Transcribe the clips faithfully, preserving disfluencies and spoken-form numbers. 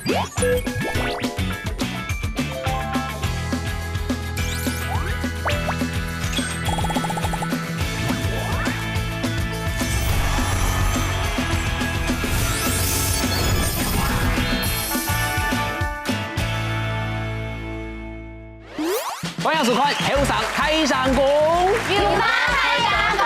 歡迎收看《後生大聲公》。有話大聲講。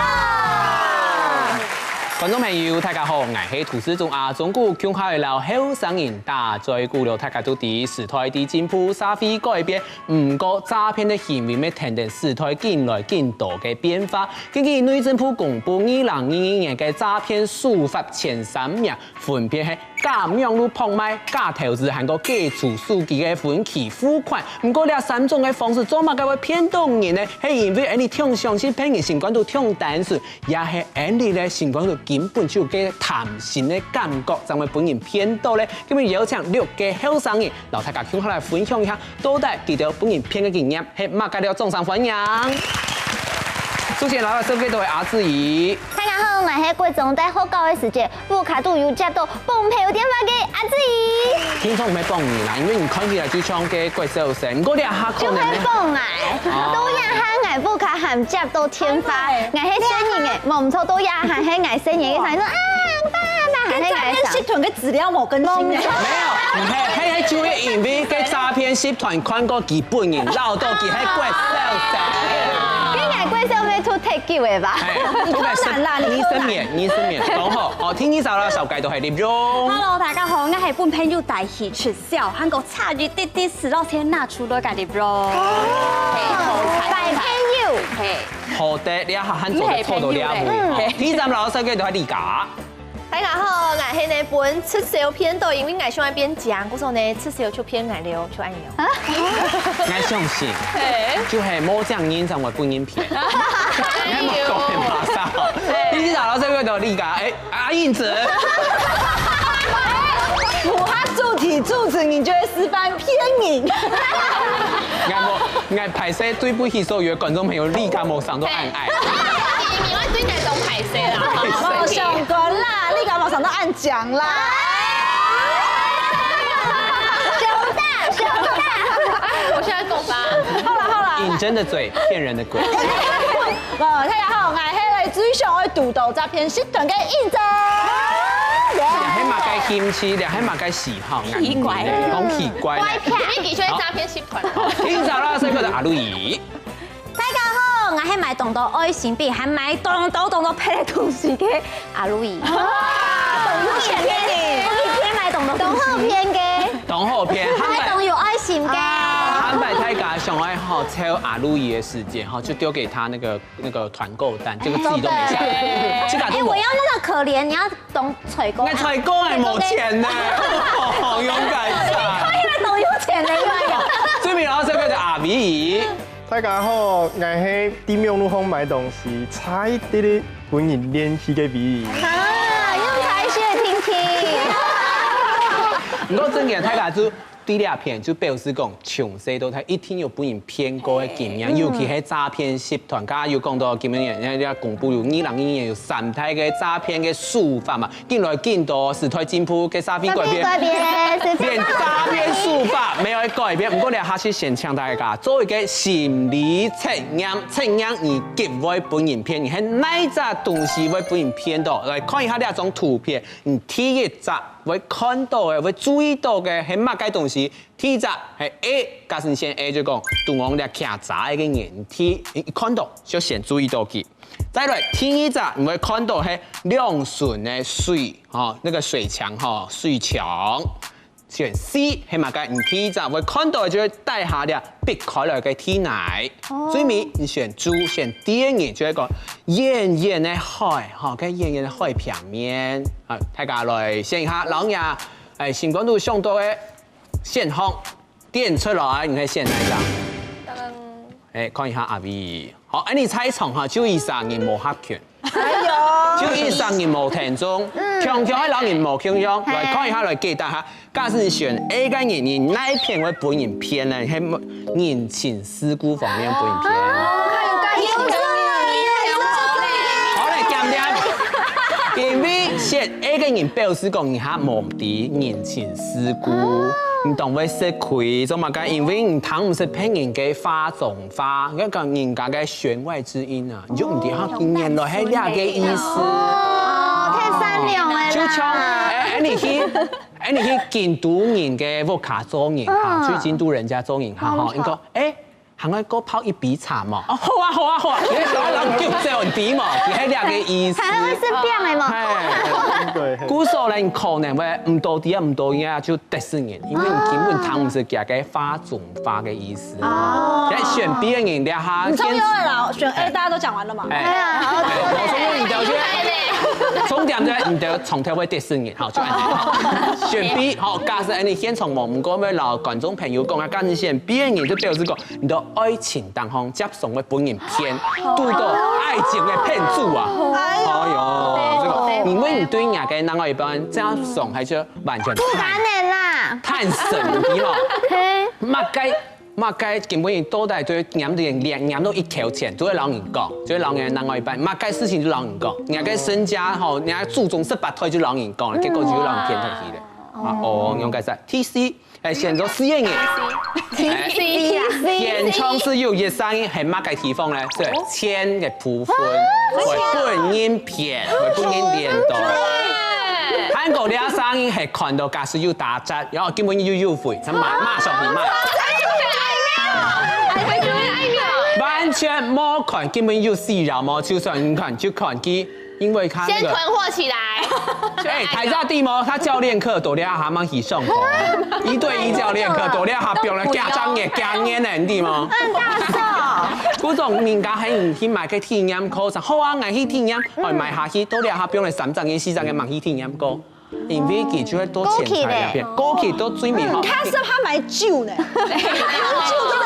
觀眾朋友，大家好，𠊎係涂世宗阿忠牯，共下來摎後生人打嘴鼓了。大家都知時代在進步，社會改變，毋過詐騙个行為乜跈等時代緊來緊多个變化。根據內政部公布，二零二二年个詐騙手法前三名 分別係假網路拍賣、假投資，還過假出手機个分期付款。毋過這三種个方式做麼个會騙到人呢？係因為𠊎俚忒相信別人，心肝肚忒單純，也係𠊎俚呢心肝肚根本就有該貪心个感覺，正會分人騙到咧。今日邀請六個後生人，摎大家共下來分享一下，到底佢兜分人騙个經驗係麼个了？掌聲歡迎！首先來到這位就係阿志怡。 大家好，𠊎係國中在學校个時節，屋下肚有接到綁票電話个阿志怡。聽說毋係綁你啦，因為你看起來就像个國小生，毋過這下可能呢，就係綁𠊎。到這下𠊎屋下還接到電話，𠊎係細人仔，無毋著，到這下係𠊎細人仔，佢說啊，爸爸，還係𠊎想。跟詐騙集團个資料無更新呢。沒有，毋係，係，係就係因為該詐騙集團看過佢本人，恅著佢係國小生。該𠊎國小會讀忒久个吧？ 哎，不敢，當然啦，你二十年，二十年，講好，好，第二隻啦，紹介就係立榮。Hello，大家好，𠊎係分朋友帶去食宵，還過差一滴滴食落去拿出來个立榮。擺朋友。係。好得，你還做得做到這步。嗯，係朋友咧。好，第三隻紹介就係李嘉。 大家好，𠊎係呢分直銷騙到，因為𠊎想愛變靚，故所呢直銷就騙𠊎了，就恁樣。𠊎相信，就係無靚人正會分人騙。𠊎無講个馬上。第四隻紹介就係李嘉，哎，阿英子。符合主題主持人就會示範騙人。𠊎無，𠊎歹勢對不起所有个觀眾朋友，李嘉無想到恁矮。 你，你會對哪種歹勢啦？無相干啦，你敢無想到恁靚啦？熊大，熊大。我現在夠發。好啦，好啦。引人的嘴，騙人的鬼。哦，大家好，𠊎係來最想愛堵到詐騙集團个印章。這係麼个興趣？這係麼个喜好？奇怪。講奇怪呢。怪癖。你的確詐騙集團。好，第一隻啦，這個係阿路易。 大家好，𠊎係買當多愛心筆，還買當多當多別个東西个阿路易。哦，當有錢个呢。一天買當多東西。當好騙个。當好騙，還買當有愛心个。還買大家想愛吼，湊阿路易个時間吼，就丟給他那個，那個團購單，結果自己都沒下單。哎，自家都沒。哎，我要那個可憐，你要懂採購。那採購還沒錢呢，好勇敢啊！你看起來當有錢呢，你看起來。最尾然後這個是阿V。 大家好，𠊎係在網路項買東西，差一滴滴分人騙去个V。啊，用才學聽聽。毋過真个，大家就對這片就表示講，從細到大一定有分人騙過个經驗，尤其係詐騙集團。剛剛有講到，今年人家公布有二零二二年有三大个詐騙个手法嘛， 緊來緊多，時代進步，个社會改變，社會改變，時代改變。連詐騙手法乜愛改變。毋過這下係先請大家做一個心理測驗，測驗你極會分人騙，你係哪隻東西會分人騙到？來看一下這張圖片，你第一隻會看到个、會注意到个係麼个東西？第一隻係A，假使選A就講，中央這徛閘个人，第一看到就先注意到佢。 再來，第二隻你會看到係兩脣个水，吼，那個水牆，吼，水牆。選C係麼个？你第二隻會看到就係底下這必開來个地泥。最尾你選D，選D个人就係講遠遠个海，吼，該遠遠个海平面。啊，大家來選一下，老娘，哎，心肝肚想到个選項，點出來，你會選哪一隻？哎，看一下阿V。 好，恁樣猜想哈，就一儕人無合群。哎喲。就一儕人無聽眾，強強个人無共樣。來看一下，來解答哈。假使選A个人，你哪片會分人騙呢？係人情世故方面分人騙。好嘞，減點。因為選A个人表示講你較無知，人情世故，你當會食虧，做麼个？因為你聽毋識別人个話中話，你講人家个弦外之音啊，你就毋知哈，今年來係這个意思。哦，太善良了啦。就像，哎，哎，你去，哎，你去京都人个屋下做人哈，嗯去京都人家做人哈，哈，哦你講，哎，還愛過泡一杯茶嘛？哦，好啊，好啊，好啊，你想要人救濟你知嘛？你係這个意思。還會食餅的嘛？哎，對，故所呢，你可能會毋多知啊，毋多應該就得失人，因為你根本聽毋識佢个話中話个意思。哦哦，選B个人，這下你終於會了，選A，大家都講完了嘛？哎，哎呀，好哎，我說你了解，重點在你的從頭會得失人，好，就恁樣。好，選 B，好，假設哎，你現場無，毋過要摎觀眾朋友講啊，假使選 B个人就表示講，你的愛情當中，接上會分人騙，堵到愛情的騙子啊。哎喲，這個，因為你對人家个另外一半，接上還是完全不可能啦。太神秘了。嘿，麼个麼个，根本到底對黏連黏到一條線，都會摎人講，就會摎人另外一半，麼个事情就摎人講，人家个身家吼，人家祖宗十八代就摎人講，結果就摎人騙下去了。啊，哦，用該啥？第四，哎，選擇四个人。哎，現場係有一聲音，係麼个地方呢？係錢个部分，會分人騙，會分人連到。還過這聲音係看到假使有打折，然後根本又優惠，他馬馬上去買。完全無看，根本又死了嘛，就算你看就看佢，因為他那個先囤貨起來。哎，大家知無？他教練課到這下還吂去上課，一對一教練課到這下放了幾張月、幾年呢，你知無？很大手。古早人家喊你去買个體驗課程，好啊，𠊎去體驗，哎，買下去，到這下放了三張月、四張月，吂去體驗過。因為佢就會到前台那邊，過去到最尾哈。他是怕買酒呢，酒根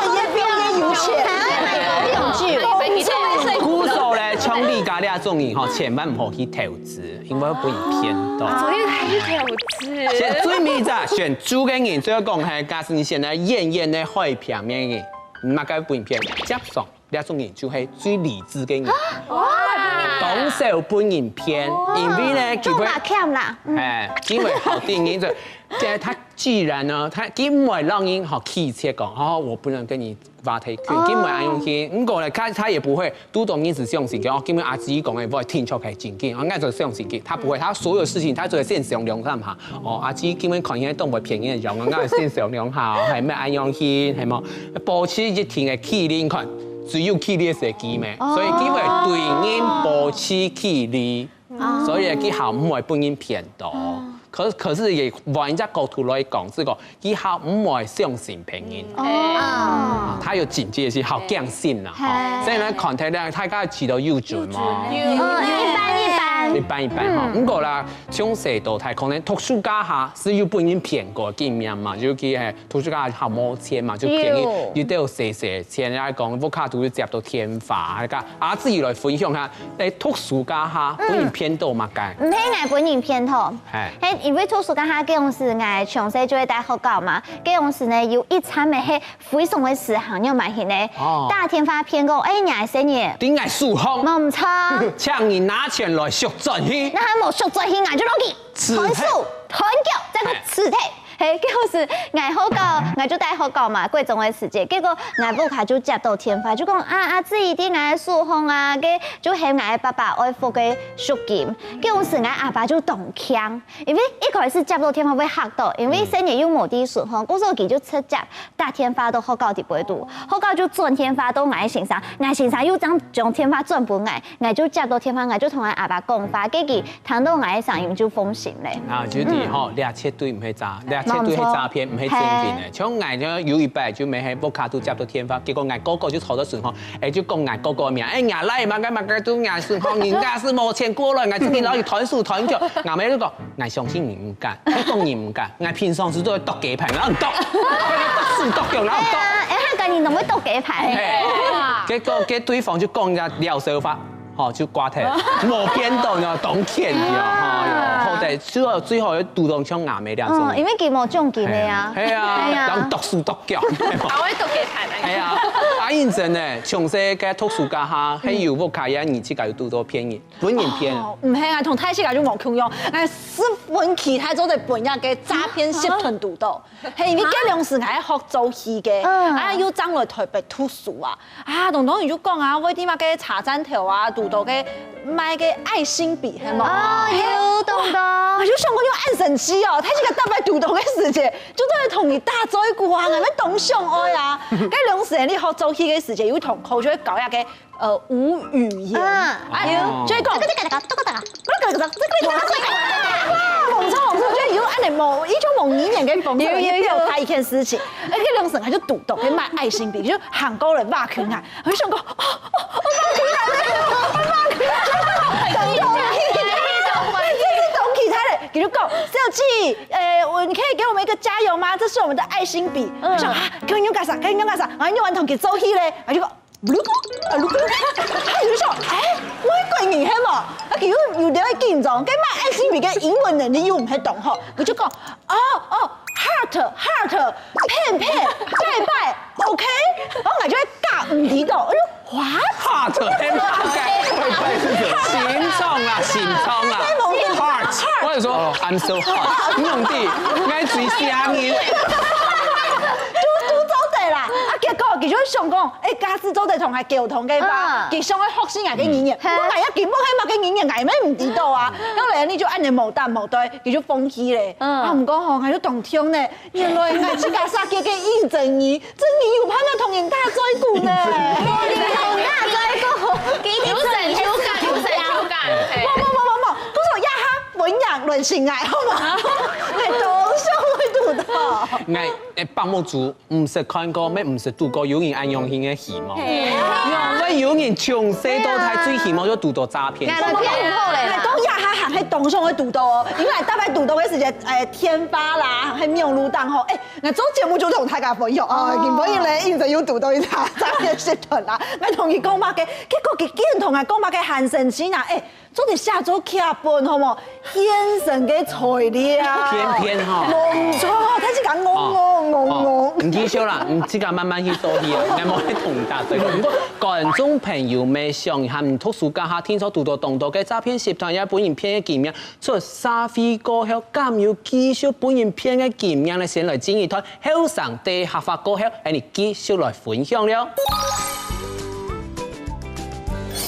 本也不用也有錢。還會買保養酒。故所呢，像你家這種人吼，千萬毋好去投資，因為會分人騙到。昨天還去投資。選最尾一隻，選豬个人，最後講係，假使你選擇遠遠个海平面个，你麼个分人騙，接上這種人就係最理智个人。當少分人騙，因為呢，佢會做馬camp啦。哎，因為好電影就，這他既然呢，他因為讓人好氣切講，哦，我不能跟你話太近，因為恁樣去，如果呢，他他也不會，堵到你是相信，哦，因為阿姊講的，我聽出來真經，哦，那就相信佢，他不會，他所有事情他只會先想兩三下，哦，阿姊今天看起來當會便宜的樣，那先想兩下，哦，係毋係恁樣去，係無？保持一定的距離，你看，只有距離的時機咩，所以佢會對人保持距離。 所以佢較毋會分人騙到。可可是也換一隻角度來講，這個佢較毋會相信別人。哦，他有警戒心，好驚信啦，哈。嘿所以呢，看起來大家知道有準嘛。嗯，一般一般一。般一般哈，不過啦，從細到大，可能讀書該下係有分人騙過經驗嘛，尤其係讀書該下無錢嘛，就便宜，有有兜細細錢，然後講屋下都接到電話，那個阿姊來分享下，誒，讀書該下分人騙到麼个？毋係𠊎分人騙到，哎，係因為讀書該下，該當時𠊎從細就會戴學校嘛，該當時呢有一站呢係非常个時行，你有買去呢，哦打電話騙講，哎，你个生日，頂愛數學，無毋錯，請你拿錢來贖轉去。那還無贖轉去，𠊎就落去，辭退斷手斷腳，再過辭退。嘿，該當時𠊎學校，𠊎就戴學校嘛，國中个時節，結果𠊎屋下就接到電話，就講啊，阿姊，你知𠊎个數學啊，該就喊𠊎爸爸愛付个贖金，該當時𠊎阿爸就當驚，因為一開始接到電話會嚇到，因為生日又無在身項，故所佢就直接打電話到學校底背肚，學校就轉電話到𠊎先生，𠊎先生又將將電話轉分𠊎，𠊎就接到電話，𠊎就同𠊎阿爸講話，結果聽到𠊎个聲音就放心咧。啊，就係吼，這絕對毋係詐，這絕對係詐騙，毋係正經个。像𠊎呢，有一擺就乜係屋下都接到電話，結果𠊎哥哥就坐到身項，誒，就講𠊎哥哥个名，誒，𠊎來麼个麼个都𠊎身項，人家係無錢過來，𠊎自己摎佢斷手斷腳，𠊎姆就講，𠊎相信你毋敢，你講你毋敢，𠊎平常時都會剁雞排，然後剁，剁手剁腳，然後剁。哎，他跟你怎麼會剁雞排？嘿，結果該對方就講人家撩手法，吼，就掛掉，無變到呢，當譴你哦，吼，好對，最好最好堵到像阿妹這種。嗯，因為佢無獎金个啊。係啊，係啊。然後剁手剁腳。還會剁雞排。係啊，啊認真呢，從細个讀書該下，還有屋下人，你自家有堵到騙人，分人騙。哦，毋係啊，同大自家就無共樣，𠊎十分期待做得分該个詐騙集團堵到。 係，因為該量時𠊎學做戲个，嗯。啊，又轉來台北讀書啊，啊，當當佢就講啊，會在麼个車站頭啊，堵到个賣个愛心筆，係無？哦，有，懂，懂。𠊎就想講，有恁神奇哦，大自家逐擺堵到个時節，就做得同佢打嘴鼓啊，𠊎乜當想愛啊。該量時你學做戲个時節，有同學就會搞一个 呃，無語言。嗯。啊，哦。就會講，這個這個這個這個這個這個這個這個，無錯無錯，就有恁呢無，一種無語言个方式，有有有。去表達一件事情。而且量時𠊎就堵到，去買愛心筆，就行過來，哇，看啊，𠊎就想講，哦哦哦，哇，看啊，哇，看啊，很動氣，很動氣，很動氣，他嘞，佢就講，小姐，呃，我，你可以給我們一個加油嗎？這是我們的愛心筆。嗯。我想啊，可以用幹啥？可以用幹啥？然後用完同佢做戲嘞，然後就講， 嚕嚕，啊，嚕嚕，佢就想，哎，外國人係無？啊，佢又有點緊張，該買愛心筆个英文能力又毋係當好，佢就講，哦哦，heart heart，pen pen，bye bye，OK，然後𠊎就會搞毋知道，我就what？Heart，pen，bye，bye是什麼？心臟啊，心臟啊，heart，我就說，I'm so hot，你用的，應該最香的。就就做得啦，啊，結果佢就想講， 哎，假使做得同佢溝通个話，嗯。佢想愛學習𠊎个語言，嗯。毋過𠊎也根本係麼个語言，𠊎也毋知道啊。後來你就恁呢無膽無對，佢就放棄咧。嗯。啊，毋過吼，𠊎就當暢呢，原來𠊎自家設計个應徵人，真个有辦法同人打嘴鼓呢。同人打嘴鼓，佢一定有成就感，有成就感。嘿。無無無無無，故所這下分人亂性愛，好無？哎，當想會堵到。𠊎，哎，放目珠。 毋識看過，乜毋識堵過有人恁用心个希望。係啊。因為有人從細到大最希望就堵到詐騙。𠊎來騙你好咧啦。講這下還係當想會堵到哦，因為逐擺堵到个時節，哎，電話啦，還網路上吼，哎，𠊎做節目就同大家分享哦，哦。今晡日咧，應徵有堵到一隻詐騙集團啦，𠊎同佢講麼个，結果佢竟然同𠊎講麼个還生氣啊，哎， 做得寫做劇本，好無？現成个材料。騙騙吼。無錯，佢自家戇戇戇戇。哦，你繼續啦，你自家慢慢去做戲啊，𠊎無愛同你打嘴鼓。毋過觀眾朋友乜想，還毋讀書該下，聽說堵到當多个詐騙集團，也分人騙个經驗，出社會過後，敢有繼續分人騙个經驗呢？先來進一段後生个客話過後，𠊎等繼續來分享了。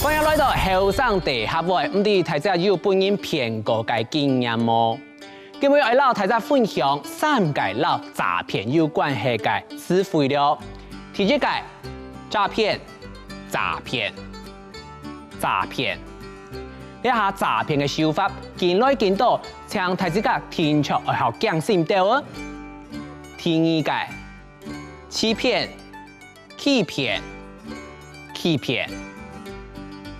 歡迎來到後生大客話，毋知大家有分人騙過个經驗無？今晡日愛摎大家分享三個摎詐騙有關係个詞彙了。第一個，詐騙，詐騙，詐騙。這下詐騙个手法緊來緊多，請大自家定著愛好警醒兜哦。第二個，欺騙， 欺騙，欺騙，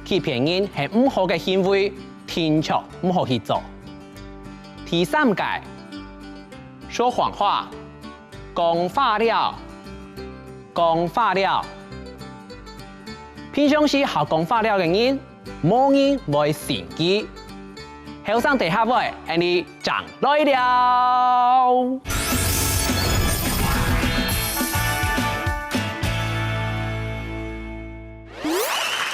欺騙人係毋好个行為，定著毋好去做。第三個，說謊話，講話了，講話了。平常時好講話了个人， 無人會信佢。後生大客話，𠊎等正來尞。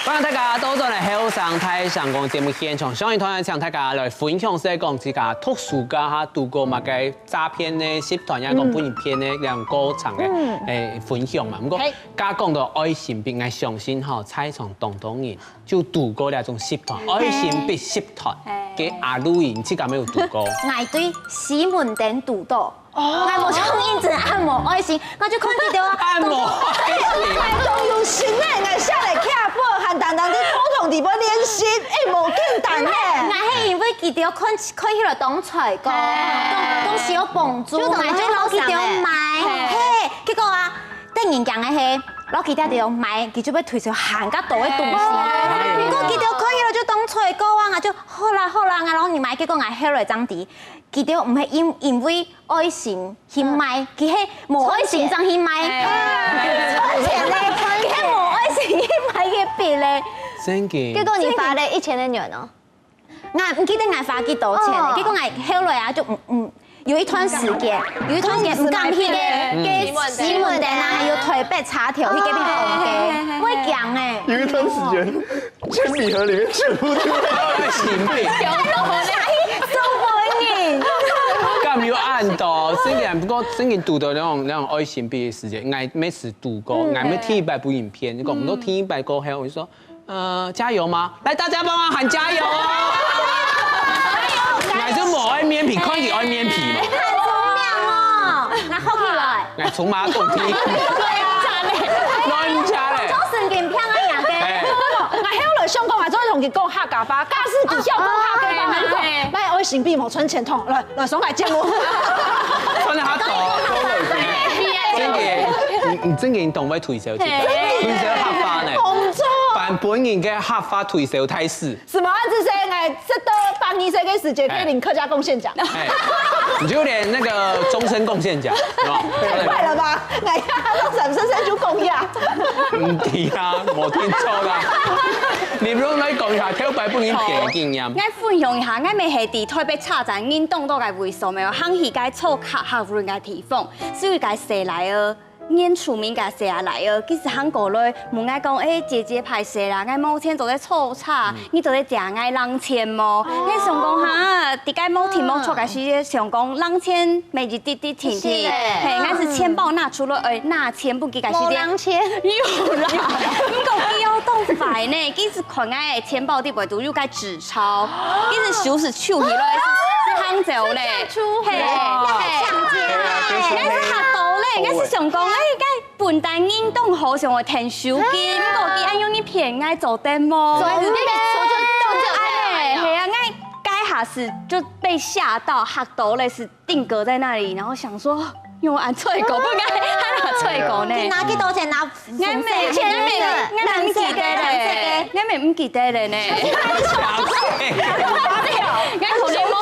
歡迎大家倒轉來後生大聲公節目現場，上一段請大家來分享係講自家讀書該下堵過麼个詐騙个集團，也講分人騙个兩過程个，嗯。誒，分享嘛。毋過，係。 該講到愛心筆，𠊎相信吼，在場當多人就堵過這種集團，愛心筆集團。係。該阿Louis，你自家有無堵過？𠊎對西門町堵到。哦。𠊎無像你恁樣恁無愛心，𠊎就看佢兜啊。恁無愛心。𠊎當有心呢，𠊎寫來劇本，還單單在課堂底背練習，誒，無簡單呢。𠊎係因為佢兜看，看起來當衰个，係。當，當需要幫助，就當，𠊎就摎佢兜買。係。係，結果啊， 得人驚个係，摎佢兜買，佢就會推銷還較多个東西。哦。毋過佢兜看起來就當衰个啊，𠊎就好啦好啦，𠊎摎你買，結果𠊎後來正知，佢兜毋係因，因為愛心去買，佢係無愛心正去買。賺錢。賺錢咧，佢係無愛心去買个筆咧。真个。結果你罰了一千个銀哦。，𠊎毋記得𠊎花幾多錢了，哦。結果𠊎後來啊，就嗯嗯，有一段時間，有一段時間毋敢去該該西門町啊，還有台北車頭去該邊逛街，會驚欸。有一段時間，鉛筆盒裡面全部都是愛心筆。有夠咧。送分你。敢有恁多？真个，不過真个堵到那種那種愛心筆的時間，𠊎每次堵過，嗯。𠊎每第一擺分人騙，你講，嗯。我第一擺過後，我就說，呃，加油嗎？來，大家幫忙喊加油哦！𠊎就無愛面皮，看你愛面皮嘛。你很聰明哦，拿好起來。來，從馬桶踢。亂加嘞。做神經病啊，你啊，哎。𠊎後來想講，𠊎做同佢講客家話，假使佢曉講客家話，哎。𠊎就講，來，愛心筆無存錢筒，來，來，上來借我。穿得好走。真个，你你真个你懂會推銷這個，嘿。推銷客話呢。工作。版本人个客話推銷大使。 什麼啊？這些哎，這都八二歲个時節可以領客家貢獻獎。哎，你就連那個終身貢獻獎，是吧？太快了吧！哎呀，到三十歲就貢獻。嗯，對啊，無聽錯啦。你不用來講一下，頭擺分人騙个經驗。𠊎分享一下，𠊎每下在台北車站，人當多个位所，無有行去該坐客客運个地方，所以該誰來哦？ 原住民个細阿倈哦，佢就行過來問𠊎講：「欸，姐姐，歹勢啦，𠊎無錢做得坐車，你做得借𠊎零錢無？」𠊎想講哈，在該無停無坐个時節，想講零錢乜一滴滴停停，是欸。嘿，𠊎就錢包拿出來，欸，拿錢分佢个時節，無零錢。有啦，毋過佢哦當壞呢，佢就看𠊎个錢包底背肚有个紙 鈔，一直收拾收起來，係行走咧。嘿，哇，嘿，搶劫啊！𠊎係嚇到咧，𠊎係想講，欸，該笨蛋人當好，想愛𢯭手機，毋過佢恁樣去騙𠊎做得無？所以你就就就就哎，嘿啊，𠊎該下時就被嚇到，嚇到咧，是定格在那裡，然後想說，有安脆狗不該，他拿脆狗呢？你拿幾多錢？拿 𠊎每，𠊎每，𠊎每毋記得咧，𠊎每毋記得咧呢。𠊎可能無，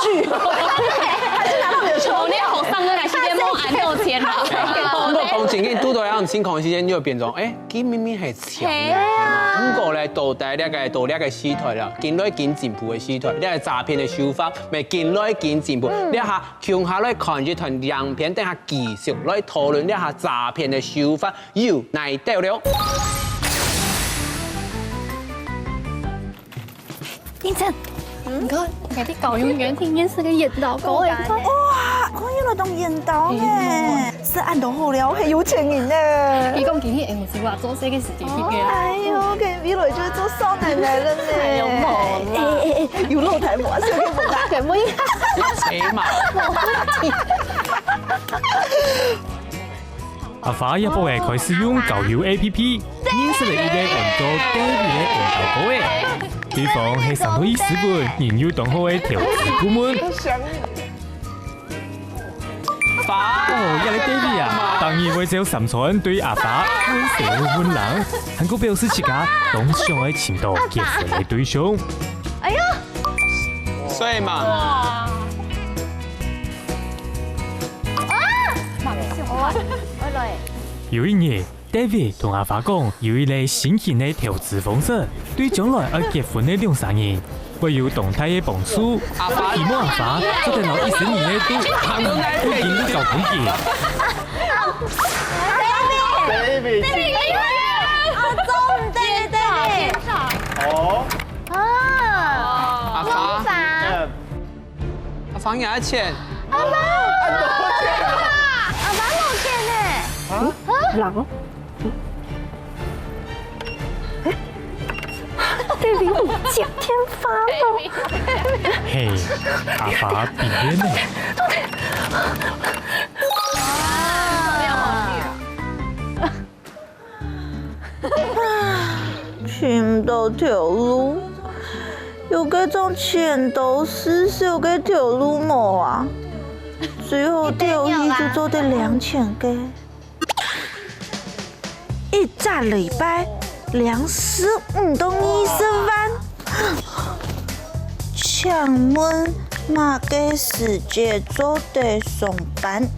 可能後生个時節無恁有錢啦。毋過講真个，堵到這樣情況个時間，你就變成，欸，佢明明係錢，嘿啊。毋過咧，到底這個，到這個時代啦，緊來緊進步个時代，這個詐騙个手法，乜緊來緊進步。這下共下來看這段影片，等下繼續來討論這下詐騙个手法。 有哪兜了？英珍，你看，你看，你搞永远听见是个演到狗哎，你看，哇，看起来当演到呢，是俺都好了，很有钱人呢。你讲今天M C哇，做这个事情去变。哎呦，跟未来就是做少奶奶了呢。哎呦，哎哎哎，有露台模，是不是？全部一样。谁嘛？ 阿花也幫佢開始用交友A P P，認識了一個安到David个緣投哥仔。對方係生到一時分，人又當好个投資顧問。哦，這個David啊，當然會照三餐對阿花問水問人，還過表示自家當想愛尋到結婚个對象。哎喲，所以嘛。 有一日，David同阿花講，有一個新型个投資方式，對將來愛結婚个兩儕人，會有當大个幫助。希望阿花做得摎一生人个都行到該附近都搞風景。Baby，哦，中，對對對。哦。啊。阿花。阿花。 阿芳也愛錢。阿媽，阿媽無錢呢。啊？人，David，你接電話了。嘿，阿花，別人呢？尋毋到頭路，有該種錢多事少个頭路無啊？最好頭一就做得領錢个。一隻禮拜領十五到二十萬。請問麼个時節做得上班？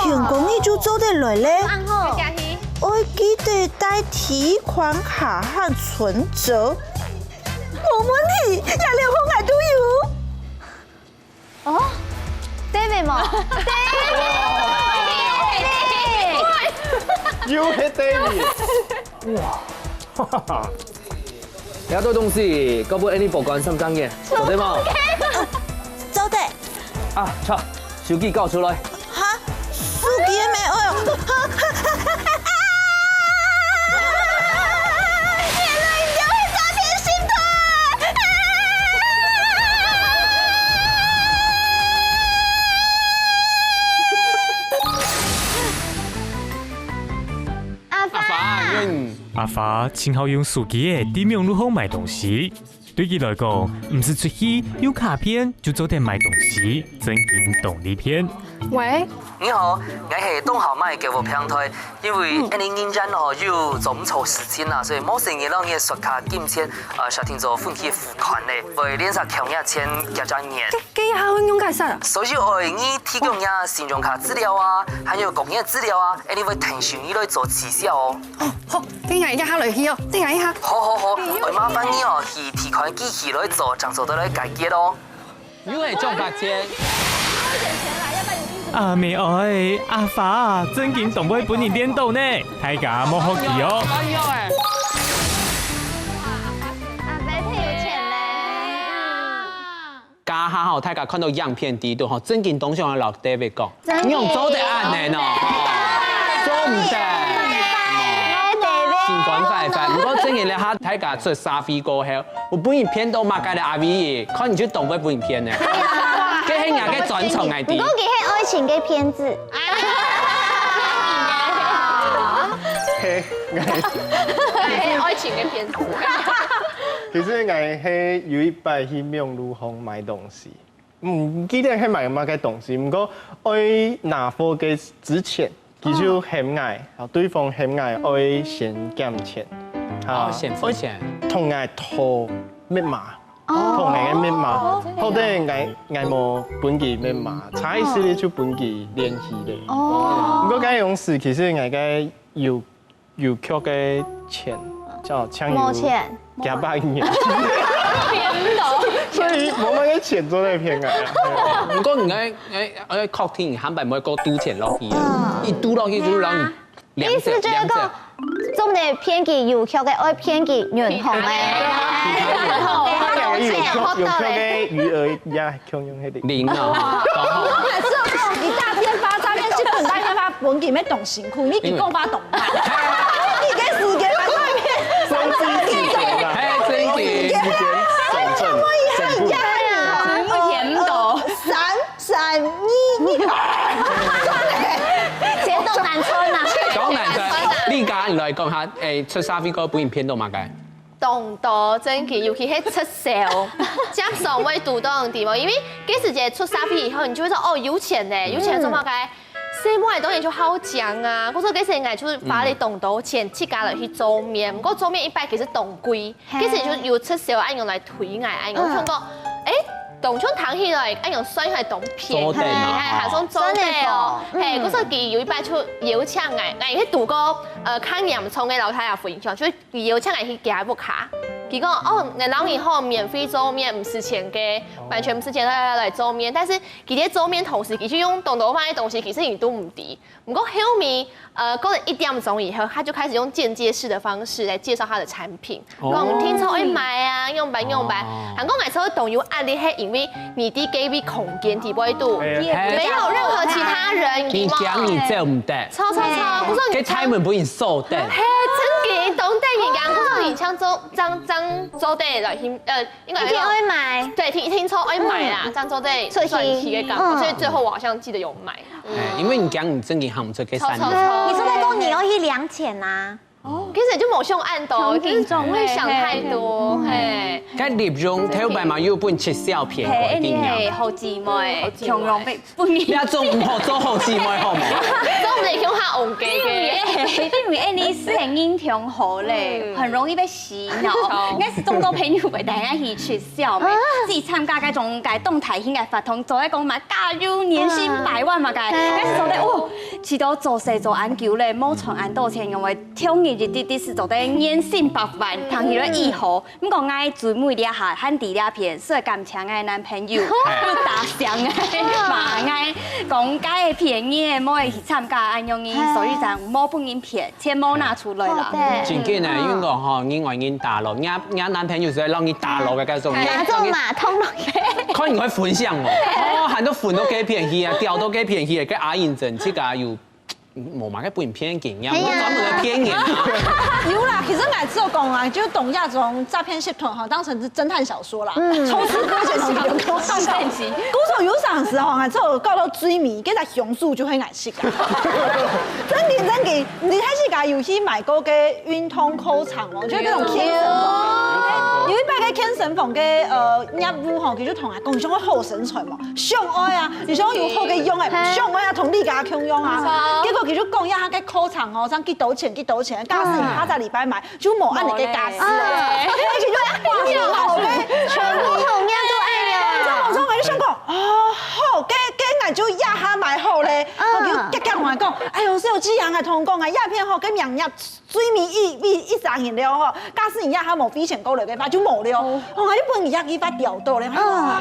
天光日就做得來咧。恁好。愛記得帶提款卡和存摺。無問題，這兩項𠊎都有。哦，David無？David！又係David！哇，哈哈哈！這兜東西，交分Annie保管三隻月，做得無？做得。啊，著，手機交出來。 哈？手機个咩？哎喲，原來你兜係詐騙集團！阿發，阿發，真好用手機仔在網路項買東西。 對佢來講，毋使出去，有卡片就做得買東西，真經當利便。喂，你好，𠊎係當好賣購物平台，因為恁呢人員哦有做毋著事情啦，所以無細義摎你个刷卡金錢，呃，設定做分期付款呢，會連續扣你錢幾隻月。這，這下會仰結煞啊？所以愛你提供你信用卡資料啊，還有個人資料啊，恁呢會聽取你來做取消哦。哦，好，等下一下下來去哦，等下一下。好好好，會麻煩你哦，去 提款機器來做，正做得來解決哦。又係張伯謙。阿姆哀，阿發，真經當會分人騙著呢，大家莫學佢哦。哎喲哎。阿伯太有錢咧。這下吼，大家看著影片裡肚吼，真經當想愛摎David講，真經。你仰做得恁呢喏？做毋得。心肝壞壞。毋過真經這下大家出社會過後， 有分人騙著麼个咧，阿偉？看你就當會分人騙呢。這係𠊎个專長來的。毋過佢係愛情个騙子。係，𠊎係愛情个騙子。其實𠊎係有一擺去網路項買東西，毋記得係買麼个東西，毋過愛拿貨个之前， 佢就喊𠊎，然後對方喊𠊎愛先減錢，啊，哦，先付錢。愛同𠊎討密碼，哦。討𠊎个密碼，哦。好得𠊎，𠊎無分佢密碼，差一息仔就分佢聯繫咧。哦。毋過該央時其實𠊎个有，有缺个錢，就像有無錢。 幾百年。騙到。所以無麼个錢做得騙啊。毋過你愛，愛，愛確定你下擺毋會過賭錢落去啊。嗯。一賭落去就讓你兩隻，意思就係講，兩隻。總得騙佢有缺个，愛騙佢銀行个。其他的。其他的。有缺，有缺个餘額也 共樣个零。零啊，吼，剛好。你詐騙發詐騙，是本詐騙發本，你乜當辛苦，你比講話當慢。你个時間還快騙，真經啦。嘿，真經。時間，省省，省不。全部填不到。三三二，你，錢都難賺啊。當難賺，你講，你來講下，欸，出社會過分人騙到麼个？ 當多，真經，尤其係出社會，正常會堵著，知無？因為該時節出社會以後，你就會說，哦，有錢呢，有錢做麼个？細妹仔當然就好講啊，故所該時𠊎就花了當多錢，自家來去做面，毋過做面一擺其實當貴，嘿。該時就有出社會恁樣來推𠊎，恁樣，嗯。像講，欸，當像聽起來恁樣算起來當便宜，做得嘛，哎，還算做得哦，真的哦，嘿，嗯。故所佢有一擺就邀請𠊎，𠊎也去堵過，呃，較嚴重个老太太分享，就 佢邀請𠊎去佢屋下，佢講，哦，𠊎摎你好免費做面，毋使錢个，完全毋使錢來，來做面。但是佢在做面同時，佢就用當多話个東西，其實你都毋知。毋過後面，呃，過了一點鐘以後，他就開始用間接式的方式來介紹他的產品，哦。講聽說愛買啊，用白用白。哦。還講𠊎說當有壓力，係因為你在該位空間底背肚，哎呀。沒有任何其他人，你知無？佢驚你做毋得。錯，錯，錯，我說你該大門分你鎖等。 嘿，真个，當得人驚，可是你像做，這樣，這樣做得來，呃，應該一定會買。對，聽，聽說會買啦，嗯。這樣做得出去。賺錢个感覺，嗯。所以最後我好像記得有買。哎，因為你講你真个行毋出个山路。超，超，超。你是在講你要去量錢啊？哦，其實就無想恁多，很嚴重，就是不會想太多，嘿，嘿。嘿。該立榮頭擺嘛，有分七小片，嘿，一定要。嘿，好姊妹，好姊妹。共樣被 分你。你也做毋好，做好姊妹好無？做毋得共下戇雞雞。因為Annie係人挺好咧，嗯。很容易被洗腦。好。應該係眾多朋友會帶人去取笑咩，啊。自己參加該種該動態應該發通，做一個嘛加油年薪百萬嘛該，啊。應該係做得，哦，試著做事做恁久咧，無賺恁多錢，因為聽日一滴滴係做得年薪百萬，聽起來已好。毋過𠊎最尾這下還在這片，所以感謝𠊎男朋友，又大聲个罵𠊎，講該个騙人个，莫去參加恁樣个，所以正無分人騙，錢無拿出來啦。好的。正經啊，因為講吼，人愛人打咯，人家人家男朋友係愛讓你打咯个該種。拿走馬桶咯。看你會分享哦，哦，喊到分到該片去啊，掉到該片去，該阿英真自家有 無嘛，該不能騙人啊，係啊。我專門來騙人啊。有啦，其實𠊎知道講啊，就當這種詐騙集團吼，當成是偵探小說啦，抽絲剝繭型的。故所有啥時候啊，只有告到最尾，該隻凶手就會𠊎自家。正經正經，你還自家有去買過个運動課程哦，就那種健身房。有一擺个健身房个呃業務吼，佢就同𠊎講，你想要好身材嘛，想愛啊，你想要有好个樣哎，想愛啊，同你家共樣啊。結果佢就講一下个課程哦，像幾多錢幾多錢，假使你下隻禮拜買，就無恁樣个價錢。哎，佢就哇，你好个，全部好樣都愛了。我就想講，哦，好，該該𠊎就這下買好咧。我就遽遽同佢講，哎喲，係有這樣啊，同你講啊，這片吼，該名額最尾一一一張印了吼，假使你這下無付錢過來个話，就無了。哦，就分人家一發掉到咧，哇，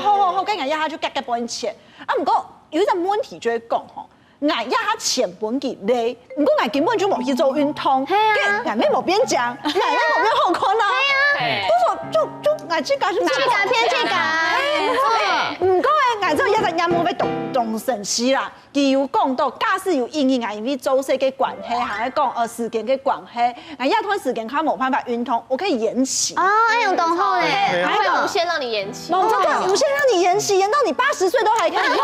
好好好，該𠊎這下就遽遽分錢。啊，毋過有一隻問題就係講吼， 𠊎這下錢分佢咧，毋過𠊎根本就無去做運動，係啊。該𠊎乜無變靚，𠊎乜無變好看啊。係啊。故所就就𠊎自家就自家騙自家。毋過欸，𠊎做這隻業務會當當生氣啦。佢有講到，假使有因為𠊎因為做事个關係，還係講呃時間个關係， 𠊎這段時間較無辦法運動，我可以延期。哦，哎喲，當好欸。還有無限讓你延期。我們就講無限讓你延期，延到你八十歲都還可以用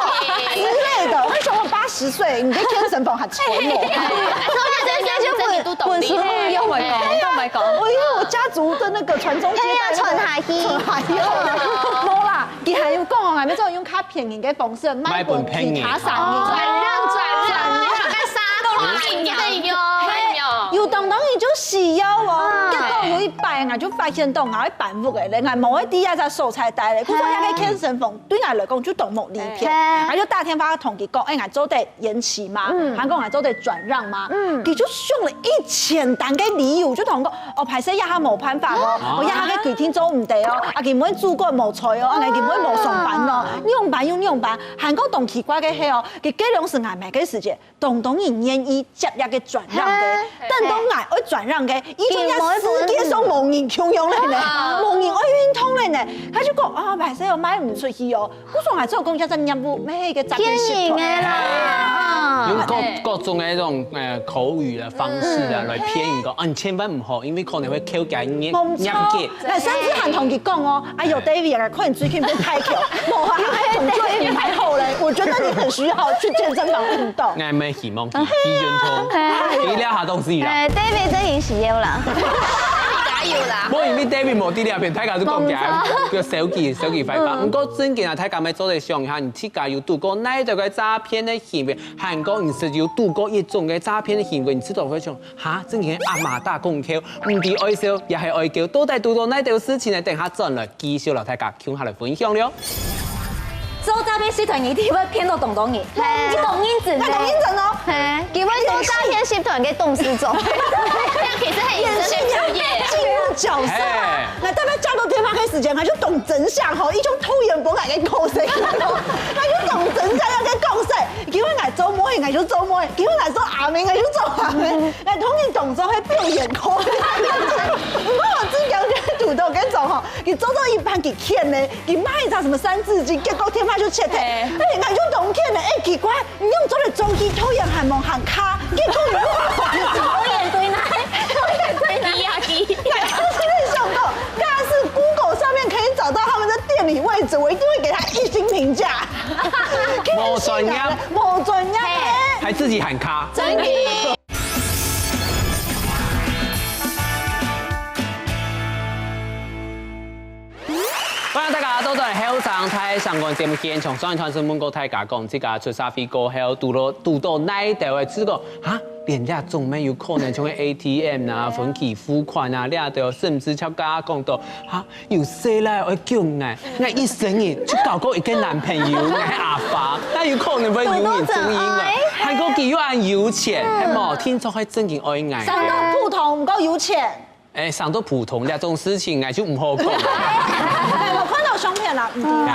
之類的。為什麼八十歲你的健身房還存活？八十歲就不不是不用了，都沒講。我因為我家族的那個傳宗接代，哎呀，傳下去。傳下去。無啦，佢還有講哦，還沒做用較便宜的方式賣分其他產業。賣分便宜。哦，轉讓轉讓，轉讓。該啥都可以用，哎喲。 有當當你就需要哦。嗯。結果有一擺，𠊎就發現到𠊎愛搬屋个咧，𠊎無愛在這隻所在待咧，故所該个健身房對𠊎來講就當無利便。嗯。𠊎就打電話同佢講，哎，𠊎做得延期嗎？嗯。還講𠊎做得轉讓嗎？嗯。佢就想了一千單个理由，就同我講，哦，歹勢，這下無辦法哦，哦。哦，這下个規定做毋得哦，啊，今晡日主管無在哦，啊，𠊎今晡日無上班哦，仰般又仰般，還講當奇怪个係哦，佢該量時𠊎買个時間， 當當人願意接這个轉讓个，嘿。等到𠊎愛轉讓个，佢就在世界上無人共樣了呢，啊。無人愛運動了呢。佢就講，啊，歹勢哦，賣毋出去哦。故所𠊎做講這隻業務，乜係一個詐騙集團。騙人个啦。用各，各種个那種，呃，口語的方式啊，嗯。來騙人講，啊，你千萬毋好，因為可能會扣佢業，無錯。業績。 𠊎甚至還同佢講哦，哎喲，David啊，可能最近變太久，無啊，還同做運動好咧，我覺得你很需要去健身房運動。𠊎乜希望佢去運動，哎。佢這下東西啦。哎，David真係需要啦。加油啦！無因為David無在這片，大家都講佢，無錯。佢手機，手機壞吧。嗯。毋過正經啊，大家乜做得想一下，你自家有堵過哪一種个詐騙个行為，還講你係有堵過一種个詐騙个行為，你自家會想， 哈，正經阿媽打講究，毋知愛笑也係愛噭，到底堵到哪兜事情呢？等下轉來繼續摎大家共下來分享了。做詐騙集團一定會騙到當當人，嘿。你當認真呢？你當認真哦。嘿，佢會做詐騙集團个董事長。這樣其實很認真在作業。進入角色啊。嘿。𠊎特別接到電話个時間，𠊎就當真相吼，一種偷眼本來个角色，𠊎就當真相个角色。 今晡𠊎做妹，𠊎就做妹；今晡𠊎做阿姆，𠊎就做阿姆。𠊎同你動作會表演可以。毋過𠊎最驚就堵到該種吼，佢做到一半佢譴呢，佢買一隻什麼三字經，結果電話就切忒。嘿。哎，𠊎就當譴呢，哎，奇怪，你用做得做去，偷眼還無喊卡，結果你偷眼對哪？偷眼對哪？你呀，你。𠊎當時想到，假使Google上面可以找到他們的店裡位置，我一定會給他一星評價。 無專業。無專業。嘿。還自己喊卡。真的。歡迎大家倒轉後生大聲公節目現場，上一段係問過大家講，自家出社會過後，堵到，堵到哪一條个，試過，哈，連這種乜有可能像个A T M啊、分期付款啊，這兜甚至像剛剛講到，哈，有細賴愛叫𠊎，𠊎一生人就交過一個男朋友，𠊎係阿發，哪有可能會有人中意𠊎？還過佢又恁有錢，係無？聽說還真正愛𠊎。生到普通，毋過有錢。哎，生到普通這種事情，𠊎就毋好講。哎，我看到相片了，嗯。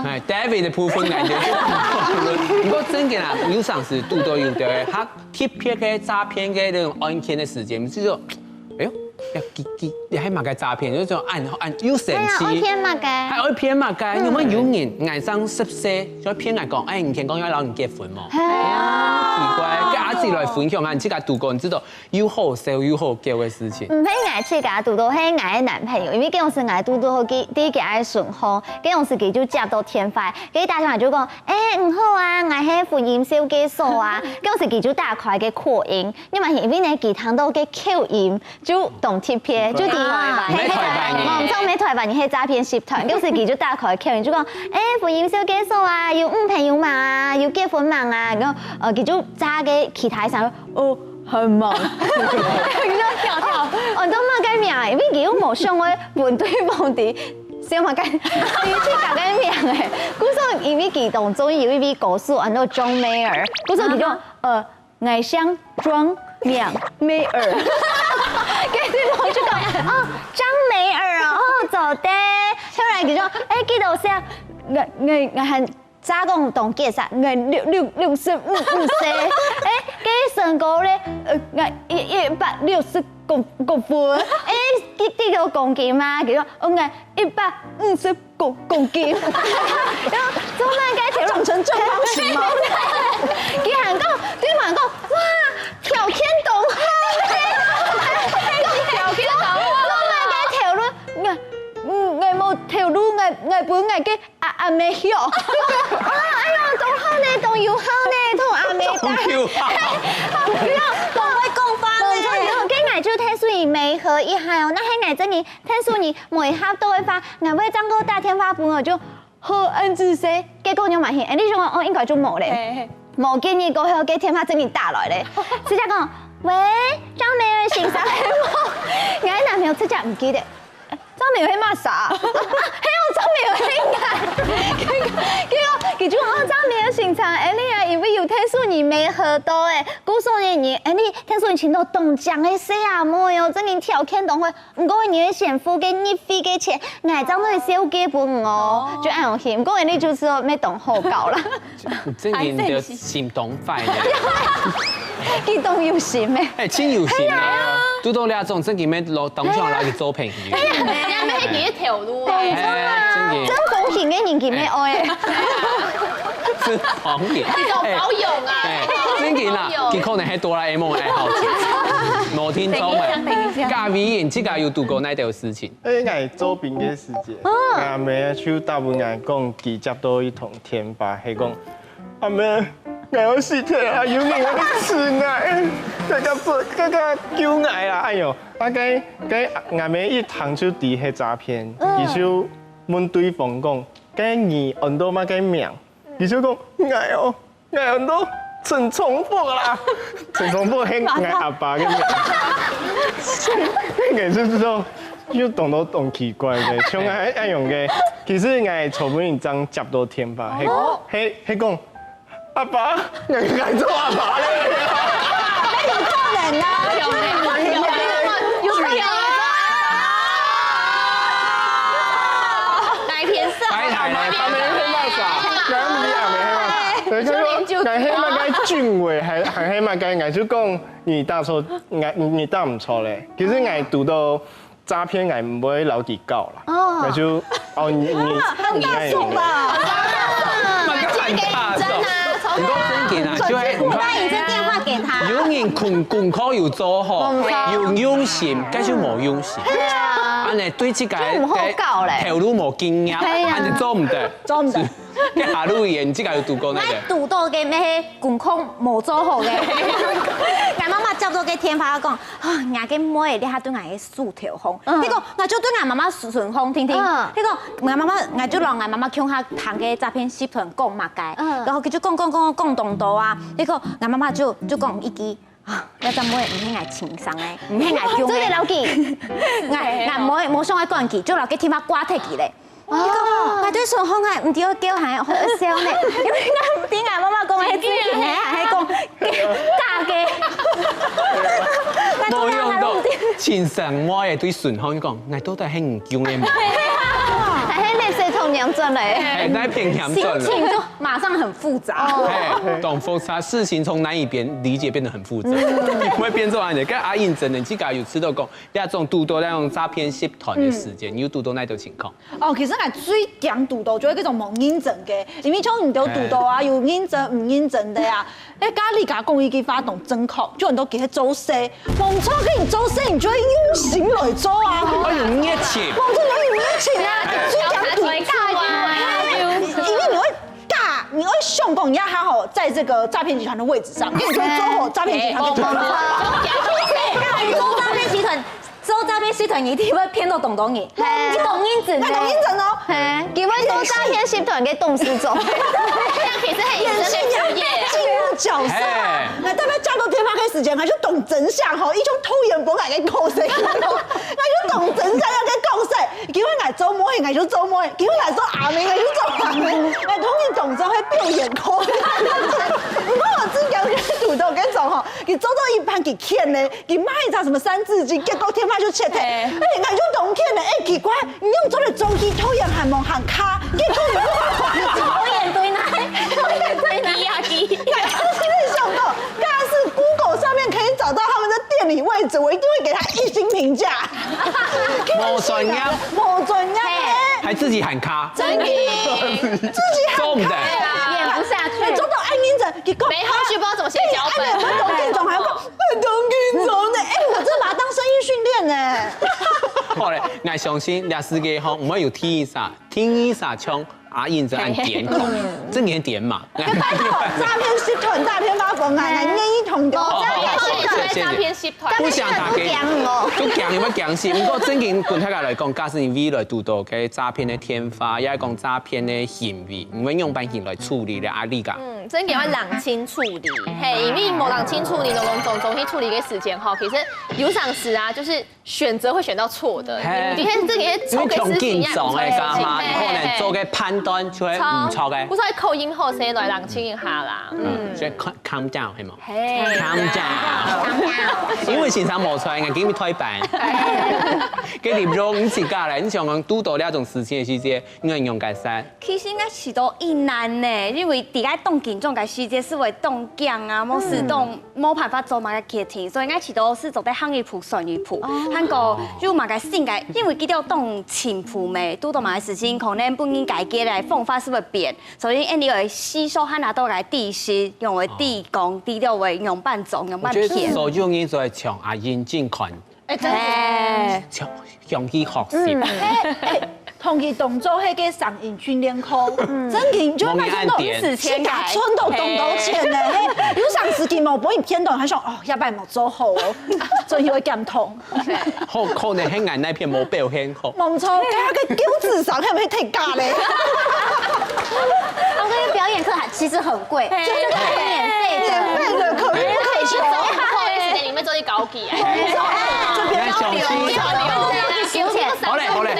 哎，David的部分，𠊎就，不過真个啦，有常時堵到有个，他特別个詐騙个那種案件的時間，就說，哎呦，要給給，你還麼个詐騙，就說按按又生氣，還愛騙麼个？還愛騙麼个？有沒有有人愛上十歲，就騙𠊎講，哎，你天公要邀你結婚嗎？奇怪，跟阿姊來分享啊，你自家堵過，你知道。 又好笑又好噭个事情。毋係𠊎自家堵到，係𠊎个男朋友，因為該時𠊎堵到佢，第一个愛順風，該時佢就接到電話，佢打電話就講，哎，你好啊，𠊎係婚姻紹介所啊，該時佢就打開个擴音，因為因為呢，佢聽到个口音就當特別，就知，係台灣人，無毋係台灣人，係詐騙集團，該時佢就打開口音就講，哎，婚姻紹介所啊，有女朋友吂啊，有結婚吂啊，然後呃，佢就詐个其他聲，哦。 很忙。你就跳跳。哦，你做麼个名？因為佢又無想愛分對方知，想麼个，你去改个名哎。故所因為佢當中有一位歌手安到John Mayer，故所佢就呃，𠊎姓莊名Mayer。跟對方就講，哦，張美爾哦，哦，做得。後來佢就，哎，佢就寫，𠊎𠊎𠊎很 再講當結實，𠊎六六六十五五歲，哎，該身高咧，呃，𠊎一一百六十公公分，哎，幾幾多公斤嘛？佢講，哦，𠊎一百五十公公斤。然後做麼个頭長成正方形嘛？佢還講，對方講，哇，條件當好，條件當好，做麼个頭路？𠊎，嗯，𠊎無頭路，𠊎𠊎分𠊎个 阿阿姆曉，啊，哎喲，當好呢，當有孝呢，同阿姆打。有孝。當會講話呢。無錯，無錯，該𠊎就替你媒合一下哦。該係𠊎真个替你媒合到个話，𠊎會正過打電話分你，就好恁仔細。結果你嘛係，哎，你想講哦，應該就無咧。無幾日過後，該電話真个打來咧，直接講，喂，張美爾先生，𠊎男朋友直接毋記得。 張美爾係麼儕？啊，係哦，張美爾係𠊎。結果佢就哦，張美爾先生，哎，你啊，因為有替你媒合到哎，故所呢，你哎，你替你尋到當靚个細阿妹哦，真个條件當好。毋過你个先付个入會个錢，𠊎正會紹介分你哦，就恁樣去。毋過你就係哦，乜當好搞啦。 真个你个心當壞呢。佢當有心咩？哎，真有心啊！堵到這種真个愛摎當想摎佢做朋友。哎呀，你還沒給他條路哎。哎，真个。真公平个人佢乜愛。真公平。你搞保養啊？哎，真个啦，佢可能係哆啦A夢个愛好者。無聽錯哎。等一下，等一下。嘉偉，你自家有堵過哪兜事情？ 哎，𠊎做兵个時節，𠊎阿姆就打分𠊎講，佢接到一通電話，係講，阿姆，𠊎愛死忒啊，有人愛食𠊎，大家做，大家救𠊎啊！哎喲，啊該該𠊎阿姆一聽就知係詐騙，佢就問對方講，該你安到麼个名？佢就講，𠊎哦， 𠊎安到陳重福啦，陳重福係𠊎阿爸个名。所以該个就係說，又當到當奇怪个，像𠊎恁樣个。其實𠊎昨晡日正接到電話，係係係講，阿爸，𠊎𠊎做阿爸咧。有可能啊，有可能啊，有可能啊。哪一天是？白奶奶，他们是那啥，然后你阿姆係嘛？对，就说，哎，係嘛该俊伟，还还係嘛该，我就讲你打错，我你打唔错咧。其实我读到诈骗，𠊎唔会老几高啦，哦我就哦你你你很大众吧？蛮大众。真的啊，从你讲真个啊，就系我那你这电话给他。有人功功课有做好，有用心，该就无用心。对啊，安尼对自家就毋好搞咧头路无经验，对啊安尼做毋得，做毋得。你下路演自家有读过那个。堵到个咩功课无做好个。俺妈妈接到个电话讲，啊，俺个妹这下对俺个手头红，嗯结果俺就对俺妈妈顺风听听嗯，结果俺妈妈，俺就让俺妈妈共下谈个诈骗集团讲嘛个，嗯然后佢就讲讲讲讲当多啊，结果俺妈妈就就讲一句。啊，這隻妹毋係𠊎親生个，毋係𠊎養个。做得了解。𠊎，𠊎無，無想愛管佢，就摎佢電話掛忒佢咧。哦。佢講，𠊎對順風耳，毋知愛叫還好笑呢，因為𠊎毋知𠊎媽媽講个係真个，還係講假个。無用到，親生妹仔對順風講，𠊎到底係你養个無？還係你水桶娘轉來。哎，那片娘轉了。心情就馬上很複雜。哦。哎，懂複雜，事情從難以變理解變得很複雜，會變做恁樣。該阿英真个，你自家有試著講，這種堵著那種詐騙集團个事件，你有堵著哪種情況？哦，其實𠊎最驚堵著就係該種無認真个，因為像你兜堵著啊，有認真毋認真个啊。該家裡家講一句話當正確，就很多其實做事，無錯，該你做事你就愛用心來做啊。愛有熱情。無錯，你愛有熱情啊，最驚堵著啊，因為你會 假，你會想講你要好好在這個詐騙集團的位置上，因為你就會做好詐騙集團的頭腦。哎，哦，做詐騙集團，做詐騙集團一定會騙到懂懂你，嘿。你懂認真的。那懂認真哦。嘿，佢會做詐騙集團个董事長。這樣其實很認真在作業。進入角色啊。嘿。那代表交到電話个時間，還係懂真相吼，一種偷眼不來个口水，那就懂真相要跟講事。 今晡𠊎做妹，𠊎就做妹；今晡𠊎做阿姆，𠊎就做阿姆。𠊎通常動作會表演過。毋過𠊎最驚堵著該種吼，佢做到一半佢譴咧，佢買一隻什麼三字經，結果電話就切忒。哎，𠊎就當譴咧，哎，奇怪，你用做得做戲，導演還無喊卡，結果你導演對哪？導演對哪？你呀，你。我心裡想到，假使 Google 上面可以找到他們的店裡位置，我一定會給他一星評價。無專業。無專業。嘿。還自己喊卡。真的。自己喊卡。做毋得。演不下去。哎，做到恁認真，結果，沒後續不知道怎麼寫腳本。哎，我懂這種，還不，很懂這種呢。哎，我真的把它當生意訓練呢。好咧，𠊎相信這世界吼，毋會有第一儕，第一儕像 阿英這恁癲狂，真个癲嘛。拜託，詐騙集團打電話過來，𠊎願意同你。哦，詐騙集團，謝謝，謝謝。詐騙集團。不想打給你，都講你會講死。毋過正經對大家來講，假使你未來堵著該詐騙个電話，也係講詐騙个行為，你會仰般形來處理咧？阿麗講。嗯，正經愛冷靜處理，嘿，因為無冷靜處理，攏攏總總去處理个時間吼，其實有當時啊，就是 選擇會選到錯的。嘿。你看這個錯个事情呀，因為從緊張个，幹嘛？嘿，你可能做个判斷就會毋著个。嘿。不是愛靠音後生來冷靜一下啦。嗯，所以calm，calm down，係無？嘿。Calm down。Calm down。因為先生無出來，今日代班。嘿。給你用自家來，你想講堵著這種事情个時節，你會用解釋？ 其實𠊎試著異難呢，因為在該當緊張个時節，係會當驚啊，無係當無辦法做麼个決定，所以𠊎試著係做得行一步算一步，還過有麼个新个，因為佢兜當進步咩，堵著麼个事情，可能分人解決个方法係會變，所以恁樣會吸收還拿到个知識，用會知講，知道會仰般做，仰般騙。我覺得所有人都在搶啊，眼鏡款。 哎，真的。哎。想，想去學習。嗯。哎，哎，同佢當做該個聲音訓練課，真的就會發現到，自家賺到當多錢呢。嘿，有當時佢無分你騙到，還想，哦，下擺無做好哦，所以會減痛。好，可能係𠊎那片無表現好。無錯，該個九指上係毋係太假咧？我們的表演課還其實很貴，嘿。就是可以免費的。免費的，可遇不可求。你做一堂課的時間，你們做一高級啊。 你看，小心。好咧，好咧，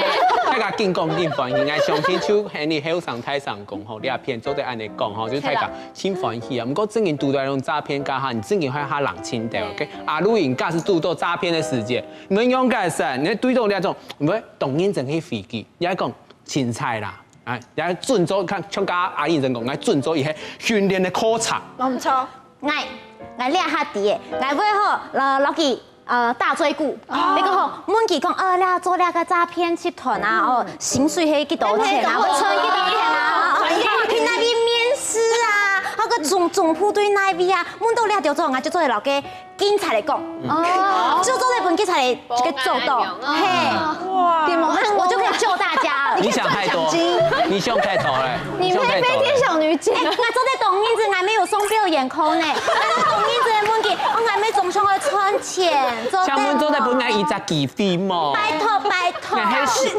大家緊講緊歡喜，𠊎相信就係你後生大聲講吼，這片做得恁樣講吼，就大家真歡喜啊。毋過正經堵著該種詐騙家哈，你正經愛較冷靜點，OK？啊，如果假使堵著詐騙个時節，你愛仰般式，你愛對著該種，你愛當認真去回擊，你愛講，凊彩啦，哎，你愛準做，看，像剛剛阿英人講，你愛準做一個訓練个課程。無錯。 𠊎，𠊎這下知个，𠊎會吼，呃，落去，呃，打嘴鼓，哦。結果吼，問佢講，呃，這做這個詐騙集團啊，哦，薪水係幾多錢啊，會賺幾多錢啊，哦，去哪位面試啊，該個總，總部對哪位啊，問到這條之後，𠊎就做得了解警察來講，哦。就做得分警察來這個做到，嘿。 哇，我就可以救大家了。你想太多，你想太多了，你想太多了。你配飛天小女警。哎，𠊎做得當認真，𠊎還有上表演課呢。𠊎當認真个問佢，𠊎還有總想要賺錢，做得。請問做得分𠊎一隻機會無？拜託，拜託。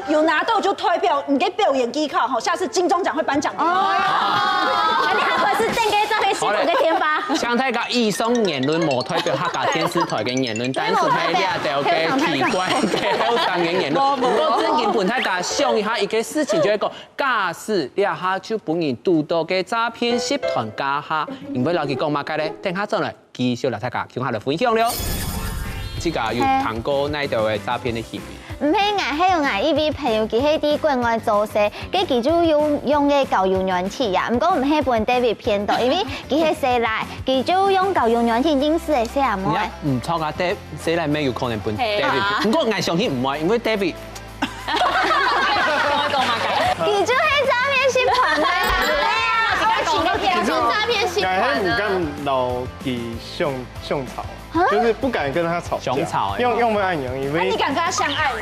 有拿到就代表你个表演技巧吼，下次金鐘獎會頒獎給你。哦。你還會係等个這回系統个天發。好嘞。講大家以上言論無代表客家電視台个言論，單純係這兜个奇怪个後生个言論。毋過正經分大家想一下一個事情，就係講，假使這下就分人堵到个詐騙集團家下，你會摎佢講麼个咧？等下轉來繼續摎大家共下來分享了。自家有聽過哪兜个詐騙个行為？ 毋係𠊎，係有𠊎一位朋友，佢係在國外做事，該佢就用，用个交友軟體啊，毋過毋係分David騙到，因為佢係細賴，佢就用交友軟體認識个細阿妹。你看，毋著啊，David，細賴妹有可能分David騙，係啊。毋過𠊎相信毋會，因為David，講講嘛，佢就係詐騙集團个啦。係啊，係詐騙集團啊。𠊎還毋敢摎佢相，相吵。 就是不敢跟他吵架。相吵欸。用，用不按鈕，因為那你敢跟他相愛嗎？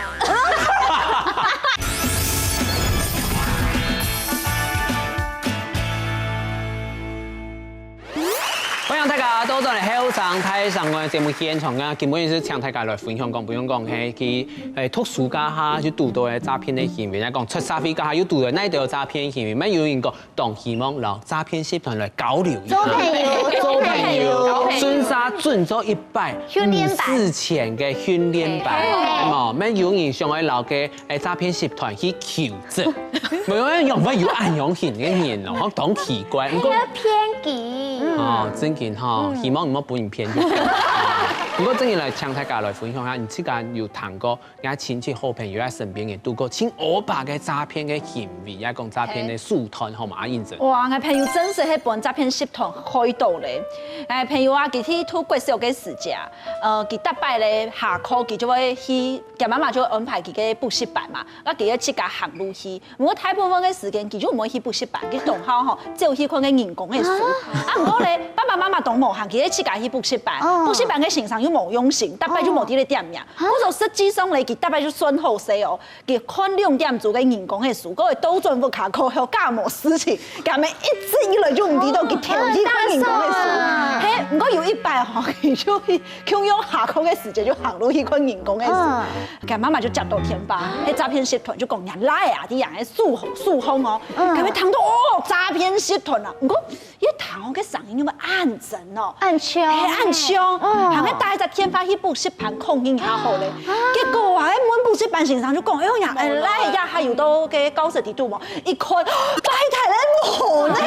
歡迎大家倒轉來後生大聲公个節目現場啊！今晡日係請大家來分享講，分享講，嘿，佢，欸，讀書該下就堵到个詐騙个行為，來講出社會該下又堵到哪兜詐騙行為，乜有人講 當希望摎詐騙集團來交流一下。做朋友，做朋友，做朋友。順續準做一擺訓練班。五十千个訓練班，嘿。係無？乜有人想愛摎个，欸，詐騙集團去求職。無有人會有恁樣型个人哦，當奇怪。毋過，還要騙佢。哦，正經吼，嗯。希望毋好分人騙去。毋過正經來請大家來分享下，你自家有聽過 𠊎親戚好朋友啊，身邊人堵過盡烏白个詐騙个行為，也講詐騙个手段，好無？阿英姐。哇，𠊎朋友真實係分詐騙集團害到咧。𠊎朋友啊，佢去讀國小个時節啊，呃，佢逐擺咧下課，佢就會去，佢媽媽就會安排佢个補習班嘛，啊佢愛自家行路去。 毋過大部分个時間，佢就毋會去補習班，佢當好吼，只有去看个人工个書。啊，毋過咧，爸爸媽媽當無閒，佢愛自家去補習班，哦。補習班个先生又無用心，逐擺就無佇咧店面。啊。故所實際上咧，佢逐擺就算好勢哦，佢看兩點鐘个人工个書，過後倒轉屋下課後，假無事情，佢阿姆一直以來就毋知道佢偷去看人工个書。哦，很大聲啊。嘿，毋過有一擺吼，佢就去 共樣下課个時節就行路去看人工个書。嗯。佢媽媽就接到電話，該詐騙集團就講人來啊，這樣个數數風哦，嗯。佢聽到哦，詐騙集團啊，毋過一聽哦，該聲音有無恁真哦，恁像。嘿，恁像，嗯。還愛打一隻電話去補習班確認一下好咧。啊。結果啊，該問補習班先生就講，哎喲呀，哎，來呀，還有到該教室裡肚無？一看，拜託咧無呢。你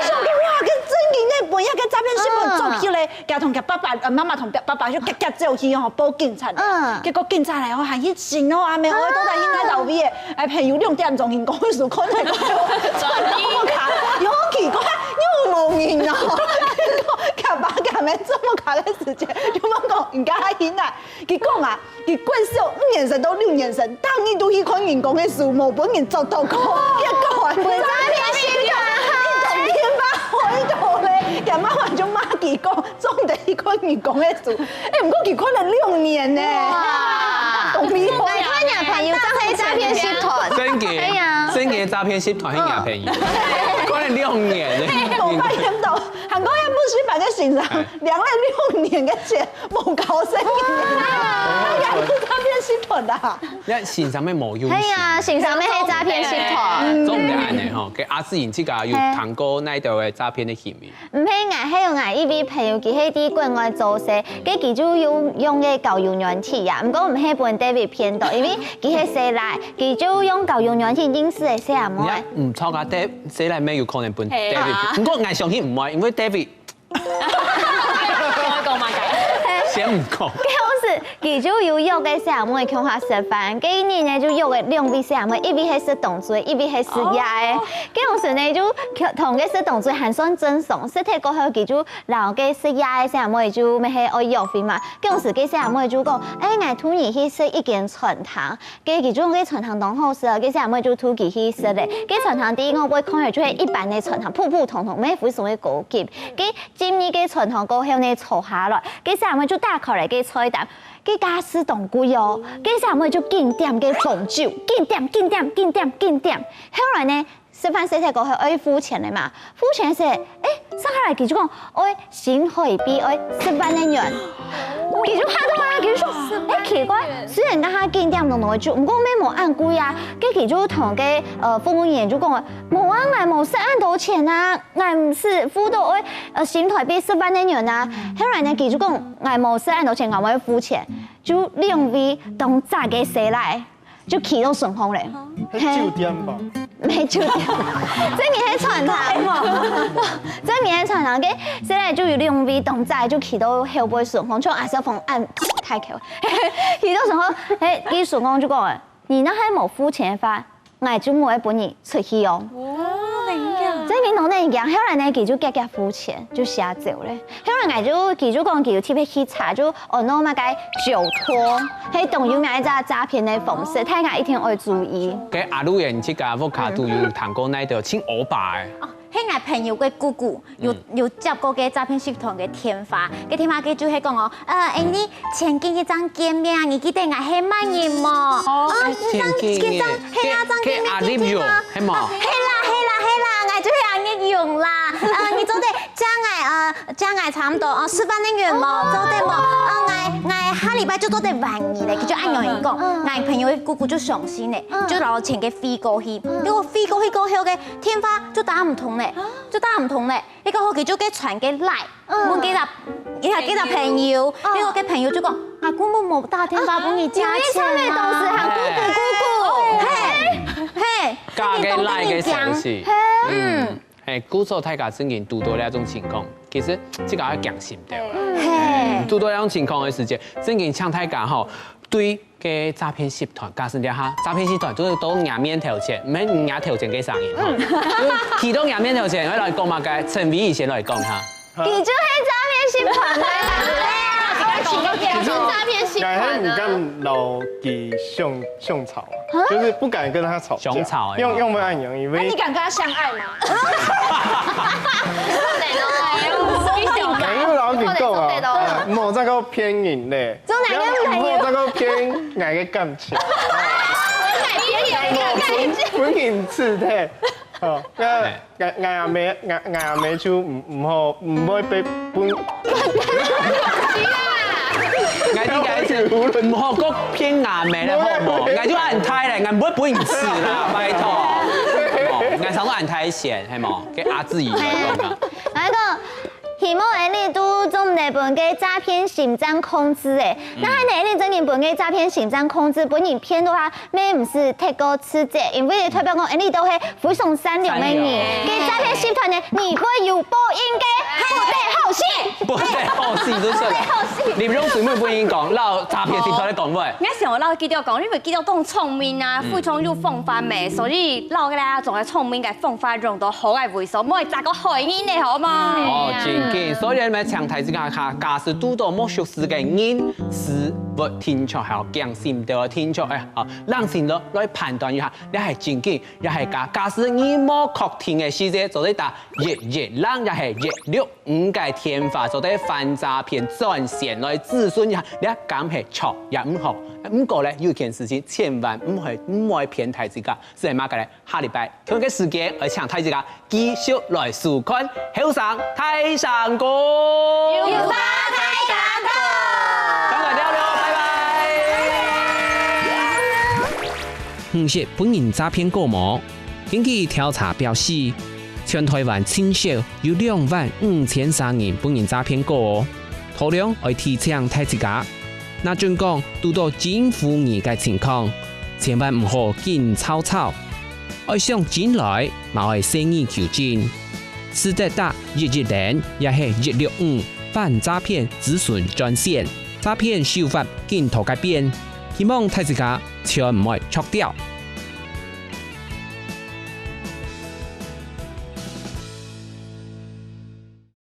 想講哇，該正經个，分該詐騙集團捉去咧。 佢同佢爸爸，呃，媽媽同爸爸就遽遽走去吼，報警察咧。嗯。結果警察來吼，還去尋哦，阿姆，𠊎到底去哪位咧？哎，朋友兩點鐘人工个書，可能轉屋下，又奇怪，又無人哦。結果佢爸佢阿姆轉屋下个時節，就問講，你家下去哪？佢講啊，佢國小五年生到六年生，逐日都去看人工个書，無分人捉到過。結果啊，分詐騙集團，一通電話害到咧，佢媽媽就罵佢講， 做毋得去看人工个書。哎，毋過佢看了六年呢。哇。當厲害啊。難怪你朋友正係詐騙集團。正經，哎呀。正經詐騙集團係你朋友。嗯。看了六年呢。頭擺聽到，還過該補習班个先生，哎。領了六年个錢，無交出去。哇。哎呀，係詐騙集團啦。該先生乜無用心。哎呀，先生乜係詐騙集團。做毋得恁呢吼，該阿志你自家有聽過哪一條个詐騙个行為？ 毋係𠊎，係有𠊎一位朋友，佢係在國外做事，該佢就用，用个交友軟體啊，毋過毋係分David騙到，因為佢係細賴，佢就用交友軟體認識个細阿妹。你看，毋著啊，David，細賴妹有可能分David騙，係啊。毋過𠊎相信毋會，因為David，講嘛講。先毋講。該時佢就有約个細阿妹共下食飯，該日呢就約个兩位細阿妹，一位係食當晝，一位係食夜个。哦。該時呢就同該食當晝還算正常，食忒過後佢就 摎該食夜个細阿妹就乜係愛約會嘛。該時該細阿妹就講：「哎，𠊎渡你去食一間餐廳。」該佢就講該餐廳當好食，該細阿妹就渡佢去食咧。該餐廳第一我會看起來就係一般个餐廳，普普通通，乜非常个高級。該進入該餐廳過後呢，坐下來，該細阿妹就打開來該菜單，該價數當貴哦。該細阿妹就緊點該紅酒，緊點，緊點，緊點，緊點。後來呢， 食飯食忒過後愛付錢个嘛，付錢時，哎，接下來佢就講，愛新台幣愛十萬个銀。佢就嚇到啊，佢就說，哎，奇怪，雖然講佢緊點攏攏會救，毋過也無恁貴啊。該佢就同該，呃，服務人員就講，無啊，𠊎無使恁多錢啊，𠊎毋使付到愛，呃，新臺幣十萬个銀啊。後來呢，佢就講，𠊎無使恁多錢，𠊎無愛付錢，就兩位當早个細賴，就去到船項咧。該酒店吧？ 無酒店，這面係餐廳，這面係餐廳，該細賴就有兩位當早就去到後背船項，像阿小鳳恁大口，去到船項，嘿，佢船項就講，你若係無付錢个話，𠊎就毋會分你出去哦。哦，恁樣。這面當然樣，後來呢，佢就遽遽付錢，就先走咧。 後來𠊎就，佢就講佢有特別去查，就安到麼个酒托，係當有名一隻詐騙个方式，大家一定愛注意。該阿魯人自家屋下都有聽過哪條盡烏白个？哦，係𠊎朋友个姑姑有有接過个詐騙集團个電話，个電話个就係講哦，呃，哎，你前幾日正見面啊，你記得𠊎係麼人無？哦，你正前幾日，係啊，正見面，該阿麗蓉，係無？係啦係啦係啦，𠊎就係阿麗蓉啦。呃，你做得 借𠊎，呃，借𠊎差毋多，呃，十萬个銀無？做得無？呃，𠊎，𠊎下禮拜就做得還你咧。佢就恁樣講，𠊎朋友个姑姑就相信咧，就摎錢个匯過去。結果匯過去過後个電話就打毋通咧，就打毋通咧。結果後佢就該傳个賴，問該隻，佢个該隻朋友，結果該朋友就講，啊，姑母無打電話分你借錢啦。因為他們都是喊姑姑姑姑。嘿，嘿，假个賴个消息。嗯。 嘿，故所大家正經堵到這種情況，其實自家愛警醒兜。嘿，堵到這種情況个時節，正經請大家吼，對該詐騙集團，假使這下詐騙集團都係到若面頭前，毋係若頭前个聲音吼，就係去到若面頭前，愛來講麼个？陳偉宇先來講哈。佢就係詐騙集團个人。佢就詐騙集團啊。𠊎還毋敢摎佢相相吵。 就是不敢跟他吵架。相吵，用，用不安樣，因為那你敢跟他相愛嗎？因為老實講啊，莫再過騙人咧，做哪个朋友？莫再過騙𠊎个感情。分，分人試探。哦，該 𠊎，𠊎阿姆，𠊎，𠊎阿姆就毋，毋好，毋會分，分，𠊎應該係毋好過騙阿姆咧，好無？𠊎就恁大咧，𠊎毋會分你試啦，拜託。哦，𠊎常常恁大先，係無？該阿志姨來講啊。𠊎講，希望𠊎俚都做毋得分該詐騙集團控制誒。若係𠊎俚正經分該詐騙集團控制，分人騙个話， 乜毋使忒過自責，因為代表講，𠊎俚都係非常善良个人。善良。該詐騙集團呢，你會有報應个，不得好心。不得好心，就係啦。不得好心。你用水妹不應講，摎詐騙集團來講話。𠊎想摎佢兜講，因為佢兜當聰明啊，非常有方法咩，所以摎佢兜總係聰明个方法用到好个位所，毋會再過害人咧，好無？哦，正經，所以你們請大自家，假使堵到無熟識个人，事物定著還有驚心个定著，哎，好， 冷靜落來判斷一下，這係正經，也係假。假使你無確定个時節，做得打一一零，也係一六五个電話，做得反詐騙專線來諮詢一下，這敢係著也毋好。毋過咧，有一件事情千萬毋會，毋會騙大自家，係麼个咧？下禮拜同一个時間，愛請大自家 繼續來收看後生大聲公。有話大聲講。當然了了，拜拜。你識分人詐騙過無？根據調查表示，全臺灣至少有兩萬五千儕人分人詐騙過哦。 同樣愛提醒大自家，若準講堵到真狐疑个情況，千萬毋好緊吵吵，愛想真來，嘛愛細義求真。使得打一一零也係一六五反詐騙諮詢專線，詐騙手法緊在改變，希望大自家千毋愛著著。